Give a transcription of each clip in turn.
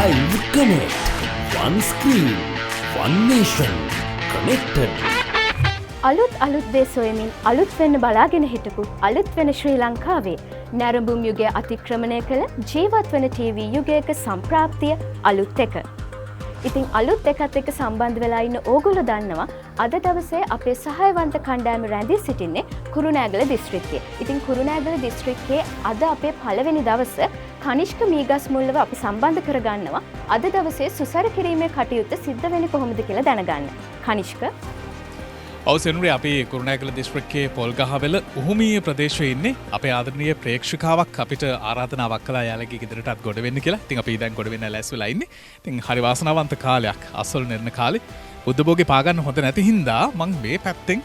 Live Connect. One screen, one nation. Connected. අලුත් අලුත් දේ සොයමින් අලුත් වෙන්න බලාගෙන හිටපු අලුත් වෙන ශ්‍රී ලංකාවේ නැරඹුම් යුගය අතික්‍රමණය කළ ජීවත් වන ටීවී යුගයක සම්ප්‍රාප්තිය අලුත් එක. ඉතින් අලුත් එකත් එක්ක සම්බන්ධ වෙලා ඉන්න ඕගොල්ලෝ දන්නවා අද දවසේ අපේ සහායවන්ත කණ්ඩායම රැඳී සිටින්නේ කුරුණෑගල දිස්ත්‍රික්කයේ. ඉතින් කුරුණෑගල දිස්ත්‍රික්කයේ අද අපේ පළවෙනි දවස කනිෂ්ක මීගස්මුල්ලව අපි සම්බන්ධ කරගන්නවා අද දවසේ සුසර කිරීමේ කටයුත්ත සිද්ධ වෙන්නේ කොහොමද කියලා දැනගන්න. කනිෂ්ක. ඔව් සෙනුරේ, අපි කුරුණෑගල දිස්ත්‍රික්කයේ පොල්ගහවෙල උහුමීය ප්‍රදේශයේ ඉන්නේ. අපේ ආදරණීය ප්‍රේක්ෂකාවක් අපිට ආරාධනාවක් කළා එයාලගේ ගෙදරටත් ගොඩ වෙන්න කියලා. ඉතින් අපි දැන් ගොඩ වෙන්න ලෑස්ති වෙලා ඉන්නේ. ඉතින් හරි වාසනාවන්ත කාලයක්, අසල් නෙරෙන කාලේ. බුද්ධ භෝගේ පාගන්න හොඳ නැති හින්දා මං මේ පැත්තෙන්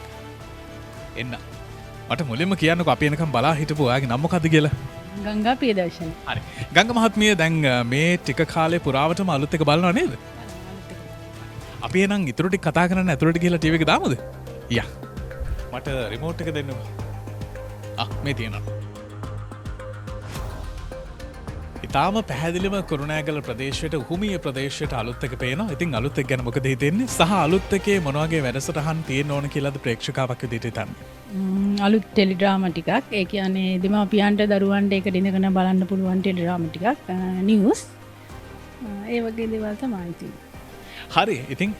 එන්න. මට මුලින්ම කියන්නකෝ, අපි එනකම් බලා හිටපු ඔයාගේ නම මොකද්ද කියලා? ගංගා ප්‍රියදර්ශන. හරි. ගංගා මහත්මිය, දැන් මේ ටික කාලේ පුරාවටම අලුත් එක බලනවා නේද? අපි එහෙනම් ඉතුරු ටික කතා කරන්න ඇතුළට ගිහලා ටීවී එක දාමුද? යා. මට රිමෝට් එක දෙන්නකෝ. ආ, මේ තියෙනවා. ඉතාම පැහැදිලිව කුරුණෑගල ප්‍රදේශයට, උහුමිය ප්‍රදේශයට අලුත් එක පේනවා. ඉතින් අලුත් එක ගැන මොකද හිතෙන්නේ? සහ අලුත් එකේ මොන වගේ වැඩසටහන් තියෙන්න ඕන කියලාද ප්‍රේක්ෂකාවක් විදිහට හිතන්නේ? අලුත් ටෙලිඩ්‍රාමා ටිකක්. ඒ කියන්නේ දෙමාපියන්ට දරුවන්ට එකට ඉඳගෙන බලන්න පුළුවන් ටෙලිඩ්‍රාමා ටිකක්, නිවුස්, ඒ වගේ දේවල් තමයි ඉතින්. හරි. ඉතින්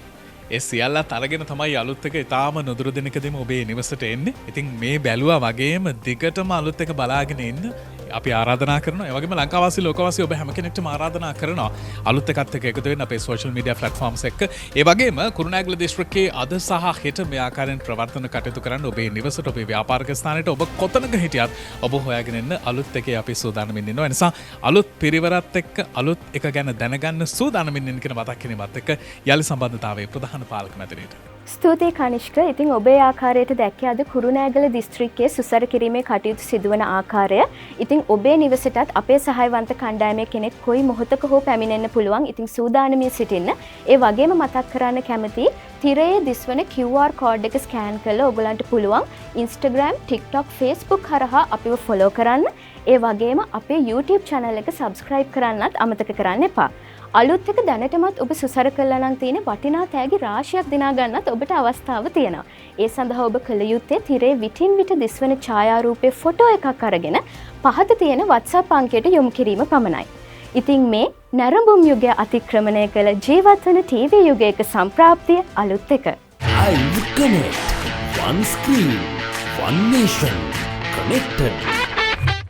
ඒ සියල්ලත් අරගෙන තමයි අලුත් එක ඉතාම නුදුරු දිනකදීම ඔබේ නිවසට එන්නේ. ඉතින් මේ බැලුවා වගේම දිගටම අලුත් එක බලාගෙන ඉන්න අපි ආරාධනා කරනවා. ඒ වගේම ලංකාවාසී, ලෝකවාසී ඔබ හැම කෙනෙක්ටම ආරාධනා කරනවා අලුත් එකත් එක්ක එකතු වෙන්න අපේ සෝෂල් මීඩියා ප්ලැට්ෆෝම්ස් එක්ක. ඒ වගේම කුරුණෑගල දිස්ත්‍රික්කයේ අද සහ හෙට මේ ආකාරයෙන් ප්‍රවර්තන කටයුතු කරන්න ඔබේ නිවසට, ඔබේ ව්‍යාපාරික ස්ථානයට, ඔබ කොතනක හිටියත් ඔබ හොයාගෙන එන්න අලුත් එකේ අපි සූදානමින් ඉන්නවා. ඒ නිසා අලුත් පිරිවරත් එක්ක අලුත් එක ගැන දැනගන්න සූදානමින් ඉන්න කියන මතක් කිරීමත් එක්ක යලි සම්බන්ධතාවයේ ප්‍රධාන පාලක මැදිරියට. ස්තුතියි කනිෂ්ක. ඉතින් ඔබේ ආකාරයට දැක්කේ අද කුරුණෑගල දිස්ත්‍රික්කයේ සුසර කිරීමේ කටයුතු සිදුවන ආකාරය. ඉතින් ඔබේ නිවසටත් අපේ සහායවන්ත කණ්ඩායමේ කෙනෙක් කොයි මොහොතක හෝ පැමිණෙන්න පුළුවන්. ඉතින් සූදානමින් සිටින්න. ඒ වගේම මතක් කරන්න කැමතියි, තිරයේ දිස්වන QR code එක ස්කෑන් කරලා ඔයගලන්ට පුළුවන් Instagram, TikTok, Facebook හරහා අපිව ෆලෝ කරන්න. ඒ වගේම අපේ YouTube channel එක subscribe කරන්නත් අමතක කරන්න එපා. අලුත් එක දැනටමත් ඔබ සුසර කළා නම් තියෙන වටිනා තෑගි රාශියක් දිනා ගන්නත් ඔබට අවස්ථාව තියෙනවා. ඒ සඳහා ඔබ කළ යුත්තේ තිරේ විටින් විට දිස්වන ඡායාරූපයේ ෆොටෝ එකක් අරගෙන පහත තියෙන WhatsApp අංකයට යොමු කිරීම පමණයි. ඉතින් මේ නැරඹුම් යුගය අතික්‍රමණය කළ ජීවත් වන ටීවී යුගයක සම්ප්‍රාප්තිය අලුත් එක. Live Connect. One screen, one nation. Connected.